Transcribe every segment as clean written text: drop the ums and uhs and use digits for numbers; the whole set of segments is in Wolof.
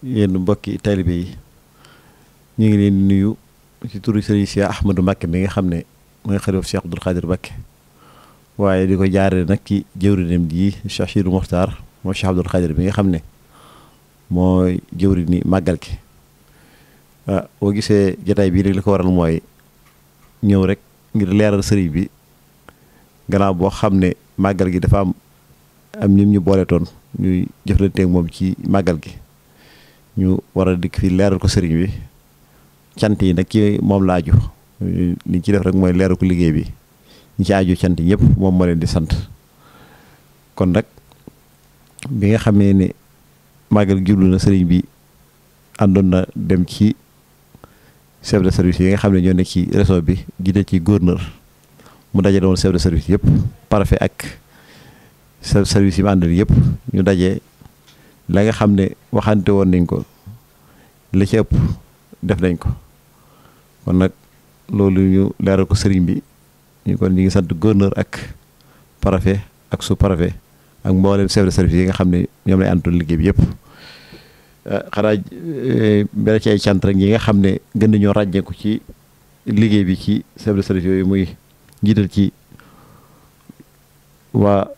yéen mbokki taalibe yi ñu ngi leen di nuyu ci turu Sëriñ Cheikh Ahmadou Mbacké mi nga xam ne mooy xalifa Cheikh Abdoul Khadir Mbacké waaye di ko jaaree nag ci jëwriñam ji Cheikh Sidou Mokhtar mooy Cheikh Abdoul Khadir bi nga xam ne mooy jëwriñi màggal gi. boo gisee jotaay bii rek li ko waral mooy ñëw rek ngir leeral sëriñ bi gannaaw boo xam ne màggal gi dafa am ñim ñu booletoon ñuy jëflanteeg moom ci màggal gi ñu war a dikk fi leeral ko sëriñ bi cant yi nag ci moom la aju liñ ci def rek mooy leeral ko liggéey bi ñi ci aju cant ñëpp moom moo leen di sant. kon nag bi nga xamee ne màggal jublu na sëriñ bi àndoon na dem ci chef de service yi nga xam ne ñoo nekk ci réseau bi jiite ci gouverneur mu daje woon chef de service yëpp préfet ak service yi mu àndal yëpp ñu daje la nga xam ne waxante woon nañ ko li ci ëpp def nañ ko. kon nag loolu ñu leeral ko sëriñ bi ñu ngi sant gouverneur ak préfet ak sous-préfet ak mboolem chef de service yi nga xam ne ñoom lay àndoon liggéey bi yëpp. xanaa mbere ci ay cant rek ñi nga xam ne gën nañoo ràññeeku ci liggéey bi ci chef de service yooyu muy jiital ci waa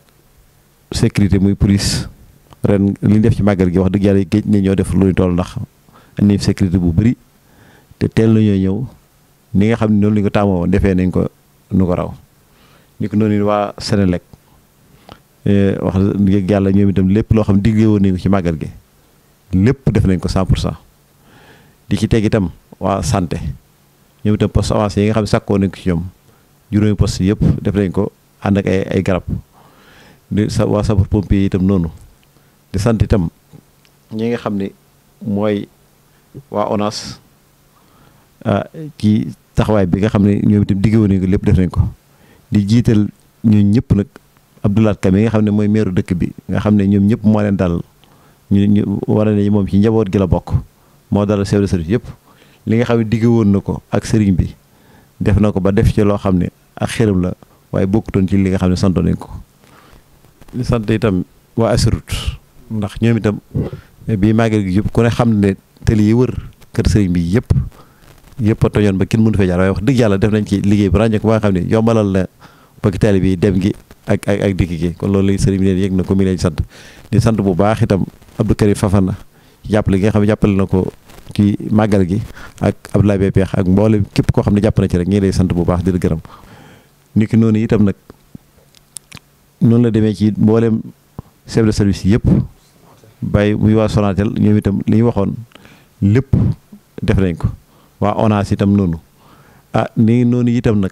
sécurité muy police. ren li ñu def ci màggal gi wax dëgg yàlla géej ne ñoo def lu ñu toll ndax andi sécurité bu bëri te teel nañoo ñëw ni nga xam ne noonu la ñu ko taamoo woon defee nañ ko nu ko raw. ni ko noonu waa Sénélec wax dëgg yàlla ñoom itam lépp loo xam ne digle woon nañ ko ci màggal gi lépp def nañ ko 100%. di ci teg itam waa santé ñoom itam poste avancé yi nga xam ne sàkkoo nañ ko ci ñoom juróomi poste yëpp def nañ ko ànd ak ay garab di waa sapeur pompier itam noonu. di sant itam ñi nga xam ne mooy waa ONAS ci taxawaay bi nga xam ne ñoom itam digg woon nañ ko lépp def nañ ko. di jiital ñun ñëpp nag Abdoulaye Kam yi nga xam ne mooy meeru dëkk bi nga xam ne ñoom ñëpp moo leen dal ñu war ne moom ci njaboot gi la bokk moo dal chef de service yëpp li nga xam ne digg woon na ko ak sëriñ bi def na ko ba def ci loo xam ne ak xërëm la waaye bokkutoon ci li nga xam ne santoon nañ ko. di sant itam waa Assurut ndax ñoom itam bii màggal gi yëpp ku ne xam ne tëli yi wër kër sëriñ bi yëpp a tojoon ba kenn mënu fee jaar waaye wax dëgg yàlla def nañ ci liggéey bu ràññeeku ba nga xam ne yombalal na bokki taalibe bi dem gi ak dikk gi kon loolu sëriñ bi leen yëg na ko mi leen sant. di sant bu baax itam Abdou Karim Fafana jàppale gi nga xam ne jàppale na ko ci màggal gi ak Abdoulaye Bey Peex ak mboolem képp koo xam ne jàpp na ci rek ñi lay sant bu baax di la gërëm. niki noonu itam nag noonu la demee ci mboolem chef de service yëpp bàyyi muy waa Sonatel ñoom itam li ñu waxoon lépp def nañ ko. waa ONAS itam noonu ni noonu itam nag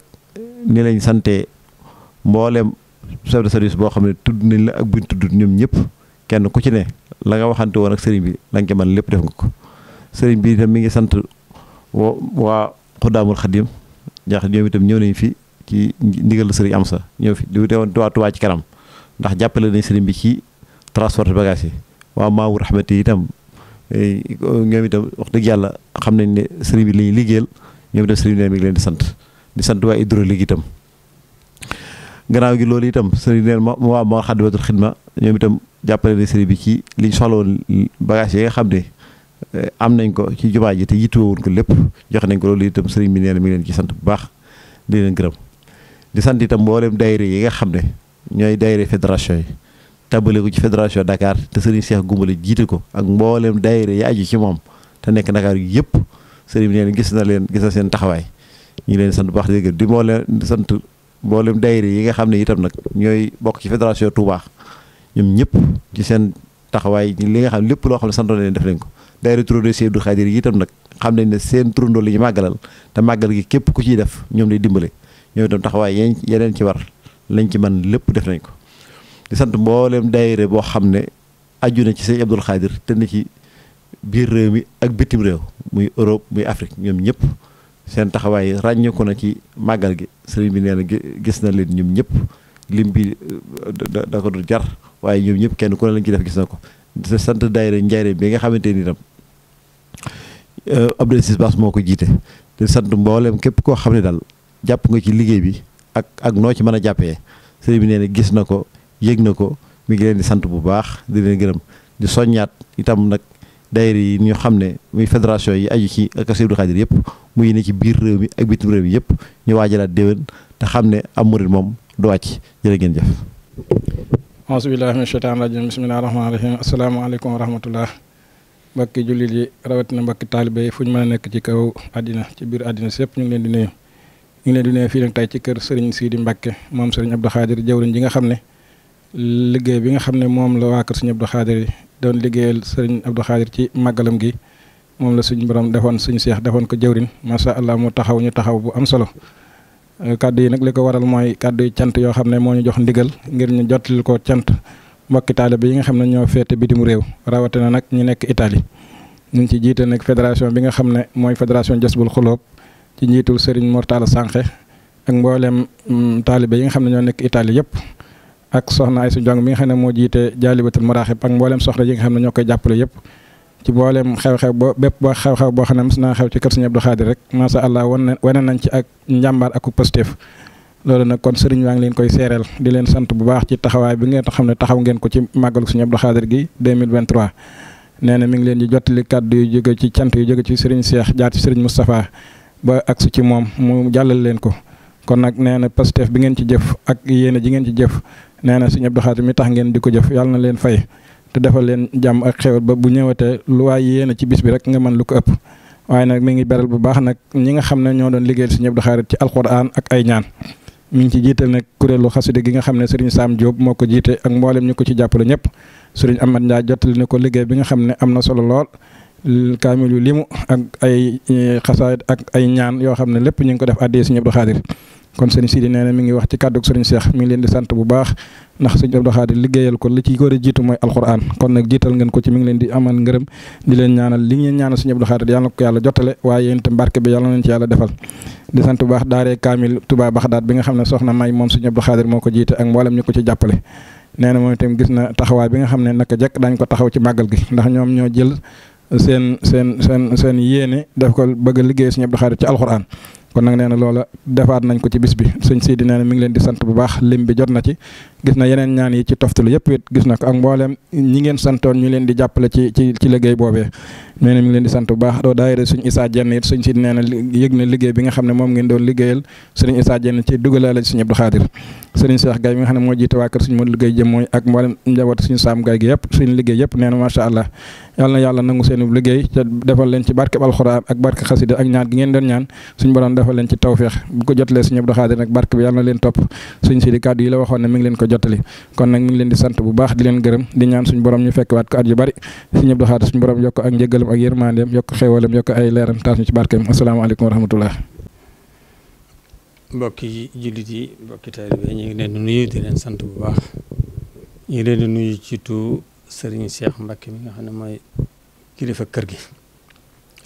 ni lañ sante mboolem chef de service boo xam ne tudd nañ la ak buñ tudd ñoom ñëpp kenn ku ci ne la nga waxante woon ak sëriñ bi la nga ci man lépp def nga ko. sëriñ bi itam mi ngi sant waa Xudaamul Xadim ndax ñoom itam ñëw nañ fi ci ndigal sëriñ Amsa ñëw fi di teewoon Touba ci kanam ndax jàppale nañ sëriñ bi ci transport bagage yi. waa Maawur Rahmati itam ñoom itam wax dëgg yàlla xam nañ ne sëriñ bi la ñuy liggéeyal ñoom itam sëriñ bi mi ngi leen di sant waa hydraulique itam. gannaaw gi loolu itam sëriñ neen waa moo Xadimatul Xidma ñoom itam jàppale na sëriñ bi ci liñ soxla woon bagage yi nga xam ne am nañ ko ci jumaa ji te yittuwoon ko lépp joxe nañ ko loolu itam sëriñ bi nee na mi ngi leen ci sant bu baax di leen gërëm. di sant itam mboolem daayira yi nga xam ne ñooy daayira fédération yi tàmbale ko ci fédération Dakar te sëriñ Cheikh Goumbale jiite ko ak mboolem daayira yi aju ci moom te nekk Dakar yu yëpp sëriñ bi nee na gis na seen taxawaay ñu ngi leen sant bu baax di gërëm di moo sant mboolem daayira yi nga xam ne itam nag ñooy bokk ci fédération Touba ñoom ñëpp ci seen taxawaay li nga xam lépp loo xam ne santoon leen def nañ ko. daayira turandoo Cheikh Abdou Khadir yi itam nag xam nañ ne seen turandoo li ñu màggalal te màggal gi képp ku ciy def ñoom lay dimbale ñoom itam taxawaay yeneen ci war lañ ci man lépp def nañ ko. di sant mboolem daayira boo xam ne aju na ci Cheikh Abdou Khadir te ne ci biir réew mi ak bitim réew muy Europe muy Afrique ñoom ñëpp seen taxawaay ràññeeku na ci màggal gi sëriñ bi nee na gis na leen ñoom ñëpp lim bi da ko du jar waaye ñoom ñëpp kenn ku ne lañ ci def gis na ko. di sant daayira Njaaréem bi nga xamante ni itam Abdou Sis Bass moo ko jiite di sant mboolem képp koo xam ne daal jàpp nga ci liggéey bi ak noo ci mën a jàppee sëriñ bi nee na gis na ko yëg na ko mi ngi leen di sant bu baax di leen gërëm di soññaat itam nag daayira yi ñu xam ne muy fédération yi aju ci ak Sëriñ Abdou Khadre yëpp muy ne ci biir réew mi ak bitim réew mi yëpp ñu waajalaat déwén te xam ne am murid moom du wàcc. jërë ngeen jëf. auzu billaahi mina shaytaani rajiim bismillaahi rahmaani rahiim asalaamaaleykum wa rahmatullah. mbokki jullit yi rawatina mbokki taalibe yi fu ñu mën a nekk ci kaw àddina ci biir àddina si yëpp ñu ngi leen di nuyu. ñu ngi leen di nuyu fii nag tey ci kër Serigne Sidi Mbacke moom Serigne Abdou Khadre jëwriñ ji nga xam ne liggéey bi nga xam ne moom la waa kër Serigne Abdou Khadre doon liggéeyal Serigne Abdou Khadre ci màggalam gi moom la suñu borom defoon suñu seex defoon ko jëwriñ macha allah mu taxaw ñu taxaw bu am solo. kaddu yi nag li ko waral mooy kaddu yi cant yoo xam ne moo ñu jox ndigal ngir ñu jottali ko cant mbokki taalibe yi nga xam ne ñoo féete bitim réew rawatina nag ñu nekk Italie. ñu ngi ci jiite nag fédération bi nga xam ne mooy fédération Jazbul Xuloob ci njiitul Serigne Mortala Sànqe ak mboolem taalibe yi nga xam ne ñoo nekk Italie yëpp ak soxna Aysu Jong mi nga xam ne moo jiite Jaalibatul Maraaxib ak mboolem soxna yi nga xam ne ñoo koy jàppale yëpp ci mboolem xew-xew boo xew-xew boo xam ne mos naa xew ci kër Serigne Abdou Khadre rek macha allah wane nañ ci ak njàmbaar ak positif. loolu nag kon Serigne waa ngi leen koy seereel di leen sant bu baax ci taxawaay bi ngeen xam ne taxaw ngeen ko ci màggalu Serigne Abdou Khadre gi 2023. nee na mi ngi leen di jottali kàddu yu jóge ci cant yu jóge ci Serigne Cheikh jaar ci Serigne Moustapha ba agsi ci moom mu jàllal leen ko kon nag nee na Pastef bi ngeen ci jëf ak yéene ji ngeen ci jëf nee na Serigne Abdou Khadre mi tax ngeen di ko jëf yàlla na leen fay te defal leen jàmm ak xewal ba bu ñëwatee lu waay yéene ci bis bi rek nga mën lu ko ëpp. waaye nag mi ngi beral bu baax nag ñi nga xam ne ñoo doon liggéeyal Serigne Abdou Khadre ci alxuraan ak ay ñaan mi ngi ci jiital nag kuréelu xasida gi nga xam ne Serigne Sam Diop moo ko jiite ak mboolem ñu ko ci jàppale ñëpp Serigne Amad Ndiaye jottali ne ko liggéey bi nga xam ne am na solo lool kaamil yu limu ak ay xasaayid ak ay ñaan yoo xam ne lépp ñu ngi ko def addee Serigne Abdou Khadre kon Serigne Sidi nee na mi ngi wax ci kàddu Serigne Cheikh mi ngi leen di sant bu baax ndax Serigne Abdou Khadre liggéeyal ko li ci ko jiitu mooy alxuraan kon nag jiital ngeen ko ci mi ngi leen di amal ngërëm di leen ñaanal li ngeen ñaanal Serigne Abdou Khadre yàlla na ko yàlla jottale waaye yéen itam barke bi yàlla na leen ci yàlla defal di sant bu baax daaree kaamil Touba Baxdaad bi nga xam ne soxna May moom Serigne Abdou Khadre moo ko jiite ak mboolem ñu ko ci jàppale nee na moom itam gis na taxawaay bi nga xam ne naka jekk daañ ko taxaw ci màggal gi ndax ñoom ñoo jël seen yéene def ko bëgg a liggéey Serigne Abdou Khadre ci alxuraan kon nag nee na loola defaat nañ ko ci bis bi sëñ Sidi nee na mi ngi leen di sant bu baax lim bi jot na ci gis na yeneen ñaan yi ci toftalu yëpp it gis na ko ak mboolem ñi ngeen santoon ñu leen di jàppale ci liggéey boobee nee na mi ngi leen di sant bu baax doo daayira suñ Issa Dieng it sëñ Sidi nee na yëg na liggéey bi nga xam ne moom ngeen doon liggéeyal sëriñ Issa Dieng ci dugalaale ci Serigne Abdou Khadre sëriñ Cheikh Gaye mi nga xam ne moo jiite waa kër suñu Modou liggéey jëm mooy ak mboolem njaboot suñu Sam Gaye gi yëpp suñu liggéey yëpp nee na macha allah yàlla na yàlla nangu seen liggéey te defal leen ci barkeb alxuraan ak barke xasida ak ñaan gi ngeen doon ñaan suñu borom defal leen ci tawfeex bu ko jotalee Serigne Abdou Khadre nag barke bi yàlla na leen topp suñ Sidi kàddu yi la waxoon ne mi ngi leen ko jottali kon nag mi ngi leen di sant bu baax di leen gërëm di ñaan suñu borom ñu fekk waat ko at yu bari Serigne Abdou Khadre suñu borom yokk ak njëgalam ak yërmandeem yokk xéewalam yokk ay leeram taas ñu ci barkeem asalaamaaleykum wa rahmatullah. mbokki jullit yi mbokki taalibe ñu ngi leen di nuyu di leen sant bu baax ñu ngi leen di nuyu ci tu Serigne Cheikh Mbacke mi nga xam ne mooy kilifa kër gi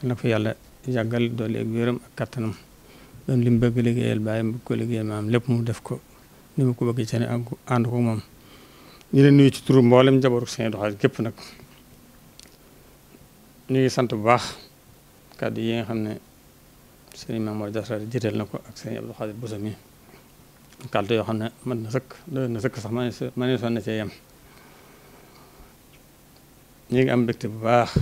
na ko yàlla yàggal doole ak wéram ak kattanam doon li mu bëgg liggéeyal bàyyam bëgg ko liggéeyal maam lépp mu def ko ni mu ko bëgg ci ne ak ànd ko moom ñu leen nuyu ci turu mboolem njabootu Serigne Abdou Khadre képp nag ñu ngi sant bu baax kàddu yi nga xam ne Serigne Mamour Diasra jiital na ko ak Serigne Abdou Khadre Bousso mi kàddu yoo xam ne mën na sëkk doon na sëkk sax ma ne sonn cee yem ñu ngi am mbégte bu baax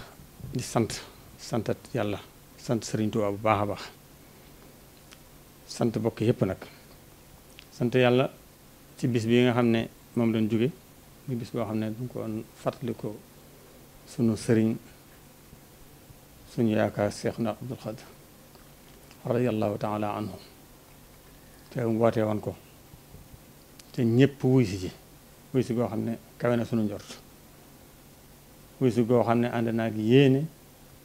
di santat yàlla sant Serigne Touba bu baax a baax sant bokk yëpp nag sant yàlla ci bis bi nga xam ne moom lañ jóge muy bis boo xam ne duñ ko fàttali ko sunu sëriñ suñu yaakaar Cheikh na Abdou Khadre radiyallahu taala anhu te mu wootee woon ko te ñëpp wuy si goo xam ne kawe na sunu njort wuy si goo xam ne ànd naag yéene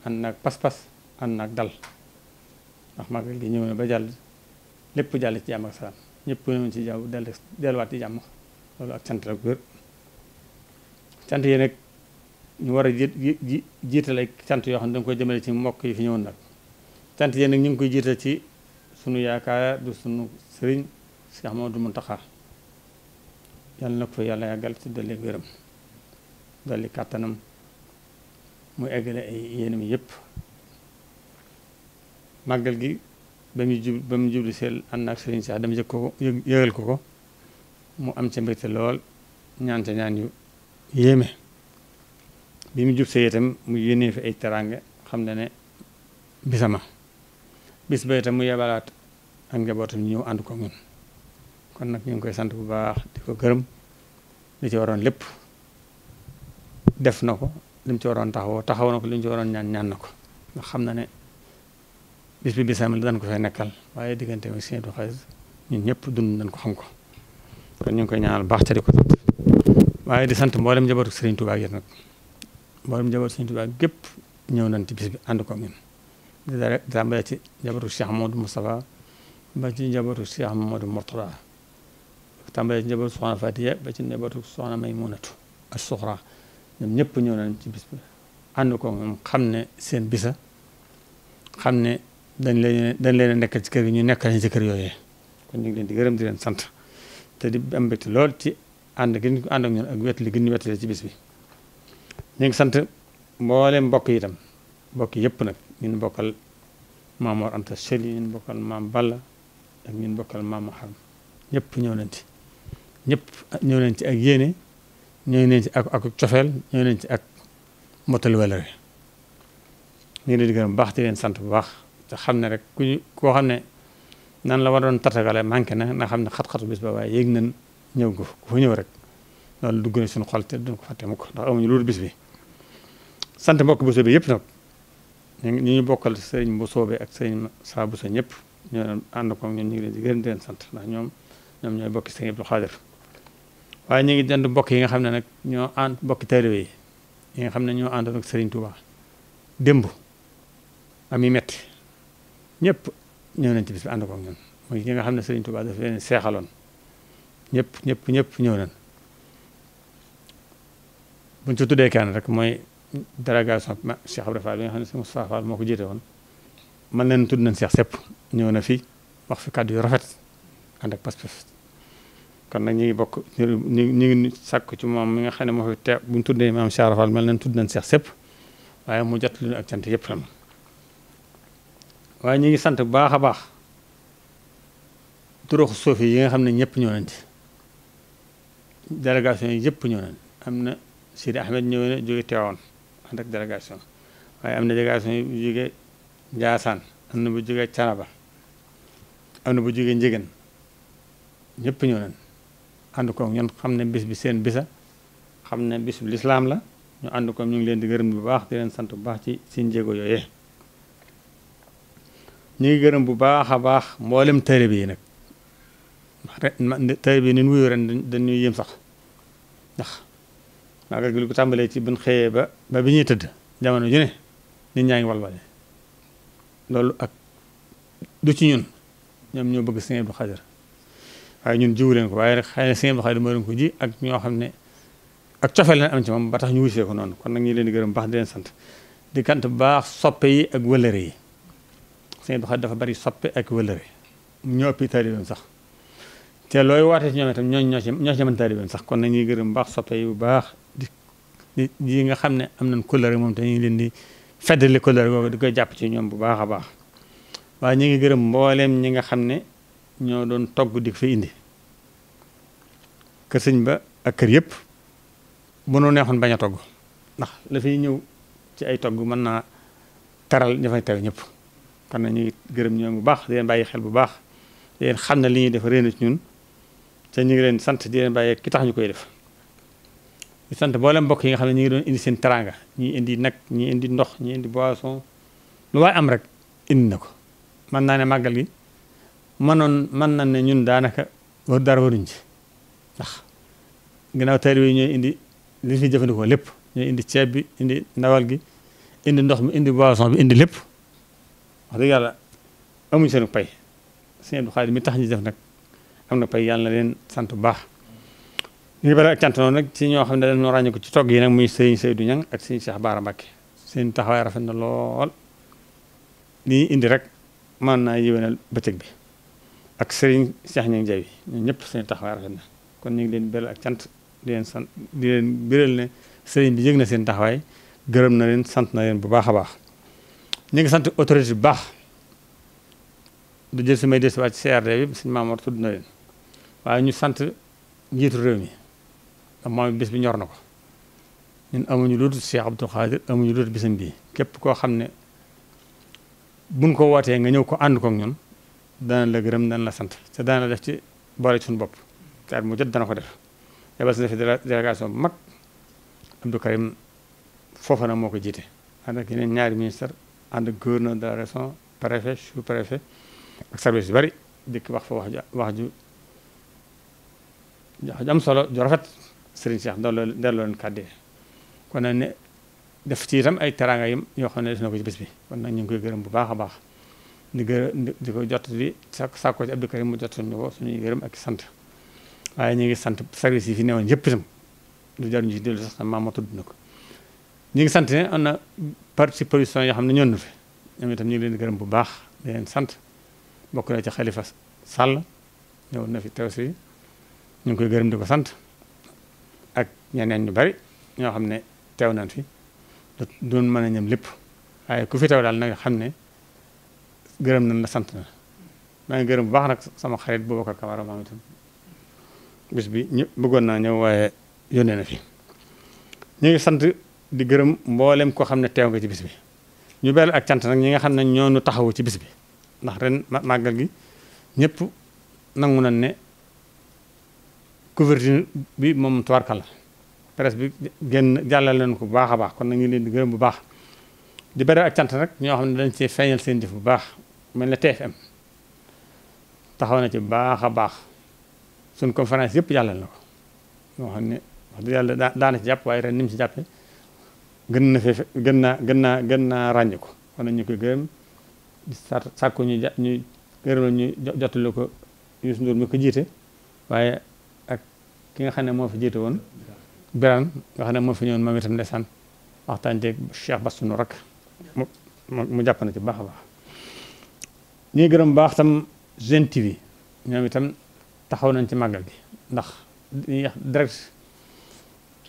ànd naag pas-pas ànd naag dal ndax màggal gi ñëw na ba jàll lépp jàll ci jàmm ak salaam ñëpp ñëwoon ci jaww delluwaat ci jàmm loolu ak cant la wér cant yi nag ñu war a jiital ay cant yoo xam ne danga koy jëmale ci mbokk yi fi ñëwoon nag cant yi nag ñu ngi koy jiital ci sunu yaakaar du sunu sëriñ Cheikh Mamadou Mountakha yàlla na ko yàlla yàggal ci dolli wéram dolli kàttanam mu eggale ay yéenam yëpp màggal gi ba mu jublu seel ànd naag sëriñ Cheikh dama yëgal ko mu am ca mbégte lool ñaan ca ñaan yu yéeme bi mu jub see itam mu yónnee fi ay teraanga xam ne ne bisama bis ba itam mu yebalaat ak njabootam ñëw ànd ko ñun kon nag ñu ngi koy sant bu baax di ko gërëm li ci waroon lépp def na ko li mu ci waroon taxaw na ko li mu ci waroon ñaan na ko ndax xam na ne bis bi bisam la dañ ko fay nekkal waaye diggante ak Sëñ Abdou Khadre ñun ñëpp dund nañ ko xam ko kon ñu ngi koy ñaanal baax te di ko sant waaye di sant mboolem njabootu Serigne Touba yéen nag mboolem njabootu Serigne Touba gépp ñëw nañ ci bis bi ànd ko ñun di dara tàmbale ci njabootu Cheikh Modou Moustapha ba ci njabootu Cheikh Modou Mourtada tàmbale ci njabootu Soxna Fatiya ba ci njabootu Soxna Maymunatu ak Suxra ñoom ñëpp ñëw nañ ci bis bi ànd ko moom xam ne seen bisa xam ne dañ leen a nekkal ci kër gi ñu nekkal ñu ci kër yooyee kon ñu ngi leen di gërëm di leen sant te di am mbégte lool ci ànd gi ñu ko ànd ak ñun ak wetli gi ñu wetli ci bis bi ñu ngi sant mboolem mbokk yi itam mbokk yëpp nag ñun bokkal Maam Mor Anta Sali ñun bokkal Maam Balla ak ñun bokkal Maam Maham ñëpp ñëw nañ ci ñëpp ñëw nañ ci ak yéene ñëw nañ ci ak cofeel ñëw nañ ci ak mottali walare ñu ngi leen di gërëm baax di leen sant bu baax te xam ne rek koo xam ne nan la war doon tatagale manqué na xam ne xat-xatu bis ba waaye yéeg nañ ñëw ko ku fa ñëw rek loolu dugg na suñu xol te duñ ko fàtte mukk ndax amuñu loolu bis bi sant mbokk Bousso bi yëpp nag ñu bokkal sëriñ Bousso bi ak sëriñ Saa Bousso ñëpp ñoo ànd ko ñun ñu ngi leen di gërëm di leen sant ndax ñoom ñooy bokki Sëriñ Abdou Khadre waaye ñu ngi dend mbokk yi nga xam ne nag ñoo ànd bokki taalibe yi nga xam ne ñoo àndoon ak Sëriñ Touba démb ami metti ñëpp ñëw nañ ci bis bi ànd ko ñun mooy ñi nga xam ne Sëriñ Touba dafa leen seexaloon ñëpp ñëw nañ buñ ci tuddee kenn rek mooy délégation Cheikh Ibrahima Fall bi nga xam ne si Moustapha Fall moo ko jiite woon man leen tudd nañ Cheikh Sepp ñëw na fi wax fi kàddu yu rafet ànd ak pas-pas kon nag ñu ngi bokk ñu ngi sàkku ci moom mi nga xam ne moo fi teew buñ tuddee maam Cheikh Ibrahima Fall mel nañ tudd nañ Cheikh Sepp waaye mu jot lu ak cant yëpp tam waaye ñu ngi sant bu baax a baax turoxu suuf yi nga xam ne ñëpp ñëw nañ ci délégation yi yëpp ñëw nañ am na Sidi Ahmed ñëw na jóge Tivaouane ànd ak délégation waaye am na délégation yu jóge Ndiassane am na bu jóge Thiénaba am na bu jóge Ndiéguène ñëpp ñëw nañ ànd ko ñun xam ne bis bi seen bisa xam ne bis bi lislaam la ñu ànd ko ñu ngi leen di gërëm bu baax di leen sant bu baax ci seen jéego yooyee ñu ngi gërëm bu baax a baax mboolem taalibe yi nag taalibe yi ni ñu wuyu ren dañuy yëm sax ndax maagal gi lu ko tàmbalee ci buñ xëyee ba bi ñuy tëdd jamono ju ne nit ñaa ngi walwale loolu ak du ci ñun ñoom ñoo bëgg Sëñ Abdou Khadre waaye ñun jiwu leen ko waaye rek xëy na Sëñ Abdou Khadre moo leen ko ji ak ñoo xam ne ak cofeel leen am ci moom ba tax ñu wisee ko noonu kon nag ñu leen di gërëm baax di leen sant di kant bu baax soppe yi ak wëllëre yi Sëñ Abdou Khadre dafa bari soppe ak wëllëre ñoo ëppi taalibeem sax te looy waatee ci ñoom itam ñoo ci mën taalibeem sax kon nag ñuy gërëm baax soppe yi bu baax di nga xam ne am nañ kóllëre moom te ñu ngi leen di feddali kóllëre googu di koy jàpp ci ñoom bu baax a baax waaye ñu ngi gërëm mbooleem ñi nga xam ne ñoo doon togg di ko fi indi kër sëñ ba ak kër yëpp bu nu neexoon bañ a togg ndax la fiy ñëw ci ay togg mën naa taral ña fay teew ñëpp kon nag ñu ngi gërëm ñoom bu baax di leen bàyyi xel bu baax di leen xam ne li ñuy def réena ci ñun te ñu ngi leen sant di leen bàyyi ki tax ñu koy def di sant mboolem mbokk yi nga xam ne ñu ngi doon indi seen teranga ñii indi nag ñii indi ndox ñii indi boisson lu waaye am rek indi na ko mën naa ne màggal gi mën na ne ñun daanaka dara waruñ ci ndax ginnaaw taalibe yi ñooy indi li fi jëfandikoo lépp ñooy indi ceeb bi indi ndawal gi indi ndox mi indi boisson bi indi lépp wax dëgg yàlla amuñ seen pay Sëñ Abdou Khadre mi tax ñu def nag am na pay yàlla na leen sant bu baax ñu ngi bari ak cant noonu nag ci ñoo xam ne dañoo ràññee ko ci togg yi nag muy sëñ Seydou Niang ak sëñ Cheikh Bara Mbacké seen taxawaay rafet na lool li indi rek mën naa yéwénal bëccëg bi ak sëriñ Cheikh Niang Jawi ñun ñëpp seen taxawaay rafet na kon ñu ngi leen beral ak cant di leen sant di leen biral ne sëriñ bi yëg na seen taxawaay gërëm na leen sant na leen bu baax a baax ñu ngi sant autorité bu baax du jël samay desiwaat ci CRD bi suñu Maamor tudd na leen waaye ñu sant njiitu réew mi moom bés bi ñor na ko ñun amuñu lu dul Cheikh Abdoul Khadir amuñu lu dul bisam bii képp koo xam ne buñ ko wootee nga ñëw ko ànd kook ñun dana la gërëm dana la sant te dana la def ci boole ci suñu bopp te at mu jot dana ko def yebal si defi délégation bu mag Abdou Karim foofa nag moo ko jiite ànd ak yeneen ñaari ministère ànd ak gouverneur de la région préfet sous-préfet ak service yu bari dikk wax fa wax ju am solo ju rafet Serigne Cheikh delloo leen kàddu kon nag ne def ci itam ay teraanga yim yoo xam ne def na ko ci bés bi kon nag ñu ngi koy gërëm bu baax a baax di ko jot di sàkko ci Abdou Karim mu jot suñu ko suñuy gërëm ak sant waaye ñu ngi sant service yi fi newoon yëpp itam du jar ñu ci dellu sax maam ma tudd na ko ñu ngi sant ne am na participation yoo xam ne ñoon na fi ñoom itam ñu ngi leen di gërëm bu baax di leen sant bokk na ci Khalifa Sall ñëw na fi teew si ñu ngi koy gërëm di ko sant ak ñeneen ñu bari ñoo xam ne teew nañ fi doon mën a ñam lépp waaye ku fi teew daal na nga xam ne gërëm nañ la sant na maa ngi gërëm bu baax nag sama xarit Boubacar Camara maam itam bis bi ñëpp bëggoon naa ñëw waaye yónnee na fi ñu ngi sant di gërëm mboolem koo xam ne teew nga ci bis bi ñu beral ak cant nag ñi nga xam ne ñoo nu taxawu ci bis bi ndax ren màggal gi ñëpp nangu nañ ne couverture bi moom tubaarkàlla presse bi génn jàllale leen ko bu baax a baax kon nag ñu leen di gërëm bu baax di beral ak cant nag ñoo xam ne dañ ci feeñal seen jëf bu baax mel ne TFM taxaw na ci bu baax a baax suñ conférence yëpp jàllal na ko moo xam ne wax dëgg yàlla daana ci jàpp waaye ren ni mu ci jàppee gën naa ràññi ko kon nag ñu koy gërëm di sàkku ñu gërëm ñu jottali ko Youssou Ndour mi ko jiite waaye ak ki nga xam ne moo fi jiite woon Birane nga xam ne moo fi ñëwoon moom itam ndeysaan waxtaan jeeg Cheikh Bassounou rek mu jàpp na ci baax a baax ñuy gërëm baax tam Gen TV ñoom itam taxaw nañ ci màggal gi ndax dañuy wax direct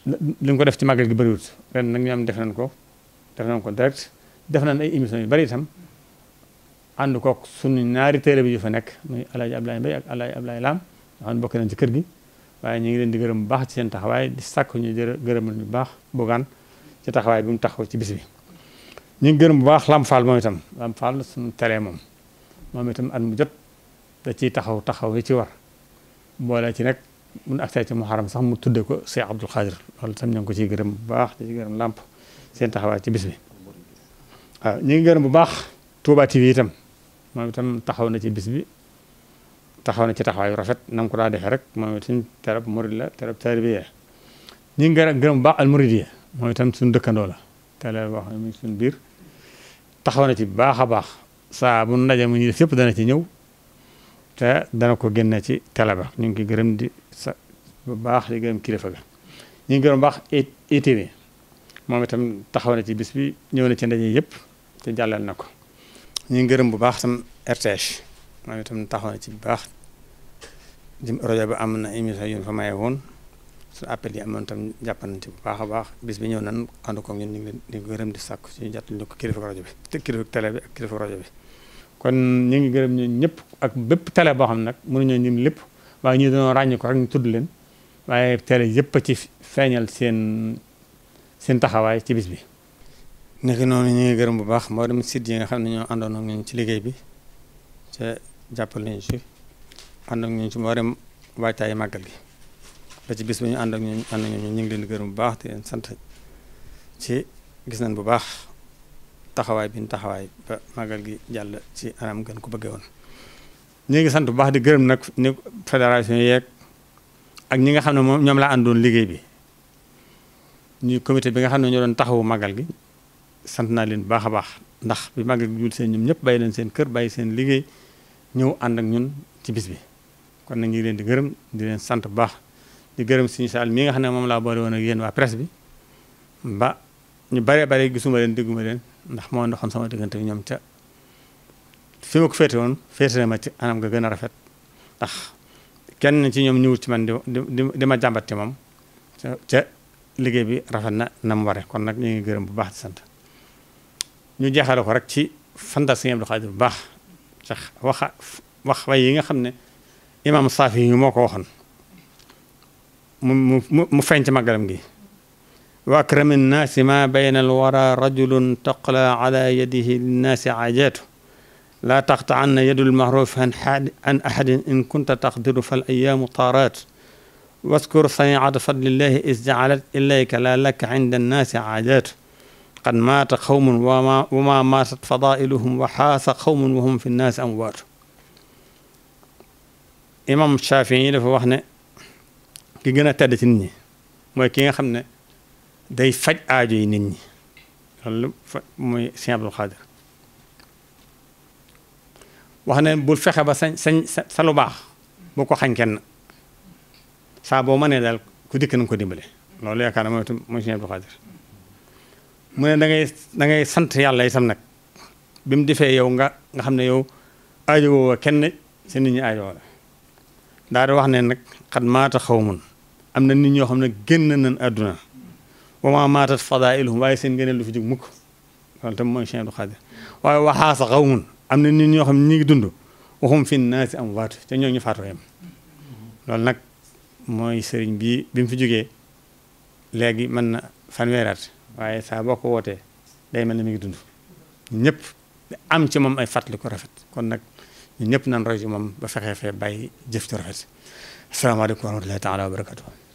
li nga ko def ci màggal gi bëriwut ren nag ñoom def nañ ko direct def nañ ay émissions yu bari itam ànd kook sunu ñaari télé bi yu fa nekk muy Alaaji Ablaye Mbaye ak Alaaji Ablaye Lam nga xam ne bokk nañ ci kër gi waaye ñu ngi leen di gërëm bu baax ci seen taxawaay di sàkku ñu gërëmal ñu baax Bougane ci taxawaay bi mu taxaw ci bis bi ñu ngi gërëm bu baax Lam Fall moom itam Lam Fall suñu télé moom itam at mu jot da ciy taxaw yi ci war boole ci nag mun accès ci Muharram sax mu tudde ko Cheikh Abdoul Khadir loolu itam ñu ngi ko ciy gërëm bu baax di ci gërëm Lamp seen taxawaay ci bis bi waaw ñu ngi gërëm bu baax Touba TV itam moom itam taxaw na ci bis bi taxaw na ci taxawaayu rafet na mu ko daa defee rek moom itam terab murid la terab taalibe ñu ngi gërëm bu baax Al Mouridiya moom itam suñu dëkkandoo la télé boo xam ne mu suñu biir taxaw na ci baax a baax saa bu ndaje mu ñuy def yëpp dana ci ñëw te dana ko génne ci télé ba ñu ngi koy gërëm di sa bu baax di gërëm kilifa ga ñu ngi gërëm bu baax ITV moom itam taxaw na ci bis bi ñëw na ci ndaje yëpp te jàllal na ko ñu ngi gërëm bu baax tam RTS moom itam taxaw na ci bu baax rajo ba am na émission yu ñu fa maye woon su appel yi amoon tam jàpp nañ ci bu baax a baax bis bi ñëw nan ànd ko ñun ñu ngi leen di gërëm di sàkku ci jàttal ñu ko kilifa rajo bi te kilifa télé bi ak kilifa rajo bi kon ñu ngi gërëm ñun ñëpp ak bépp télé boo xam ne nag mënuñoo ñim lépp waaye ñu dañoo ràññi ko rek ñu tudd leen waaye télé yëpp a ci feeñal seen taxawaay ci bis bi nekk noonu ñu ngi gërëm bu baax moo dem site yi nga xam ne ñoo àndoon ak ñun ci liggéey bi ca jàppal nañu si ànd ak ñun ci moo dem waajtaayu màggal gi ba ci bis bi ñu ànd ak ñun ñu ngi leen di gërëm bu baax di leen sant ci gis nañ bu baax taxawaay bi ñu taxawaay ba màggal gi jàll ci anam gën ko bëggee woon ñu ngi sant bu baax di gërëm nag ni fédération yeeg ak ñi nga xam ne moom ñoom laa àndoon liggéey bi ñu comité bi nga xam ne ñoo doon taxawu màggal gi sant naa leen bu baax a baax ndax bi màggal gi jul seen ñoom ñëpp bàyyi leen seen kër bàyyi seen liggéey ñëw ànd ak ñun ci bis bi kon nag ñu ngi leen di gërëm di leen sant bu baax di gërëm suñu saal mii nga xam ne moom laa boole woon ak yéen waa presse bi ba ñu bare gisuma leen dégguma leen ndax moo ndoxoon sama diggante ñoom ca fi ma ko féete woon féete na ma ci anam nga gën a rafet ndax kenn ci ñoom ñëwul ci man di ma jàmbat ci moom ca liggéey bi rafet na mu ware kon nag ñu ngi gërëm bu baax di sant ñu jeexale ko rek ci fantal Sëñ Abdou Khadir bu baax sax wax way yi nga xam ne imam Saafi yi moo ko waxoon mu feeñ ci màggalam gi wa akrami nnaasi ma bayna alwara rajulun taqla ala yadihi linnaasi ajaatu laa taqta'anna yadu lmahruf an ahadin in kunta taqdiru fal ayaamu taaraat waskur saniata fadlillahi is jaalat ilayka laa laka inda annaasi ajaatu qad maata qawmun wa ma maatat fadailuhum wa xaasa qawmun wa hum fi nnaasi amwaatu. imam Shafii yi dafa wax ne ki gën a tedd ci nit ñi mooy ki nga xam ne day faj aajo yi nit ñi loolu mooy Sëñ Abdul Xaadir wax ne bul fexe ba sa lu baax bu ko xañ kenn saa boo mënee daal ku dikk na ko dimbale loolu yaakaar na mooy Sëñ Abdul Xaadir mu ne da ngay sant yàlla itam nag bi mu defee yow nga xam ne yow aajo woo kenn sa nit ñi aajo la daal di wax ne nag xat maata xawmun am na nit ñoo xam ne génn nañ àdduna wa maa maatat fadailuhum waaye seen ngëneel lu fi jóg mukk loolu tam mooy Sëñ Abdul Xaadir waaye waxaasa xawmun am na nit ñoo xam ne ñi ngi dund waxum fi naasi am waatu te ñoo ñu faatu yam loolu nag mooy sëriñ bi mu fi jógee léegi mën na fanweeraat waaye saa boo ko wootee day mel ne mi ngi dund ñëpp am ci moom ay fàttali ko rafet kon nag ñu ñëpp nan roy ci moom ba fexee fee bàyyi jëf ci rafet asalaamaaleykum wa rahmatullahi taala wa barakatuh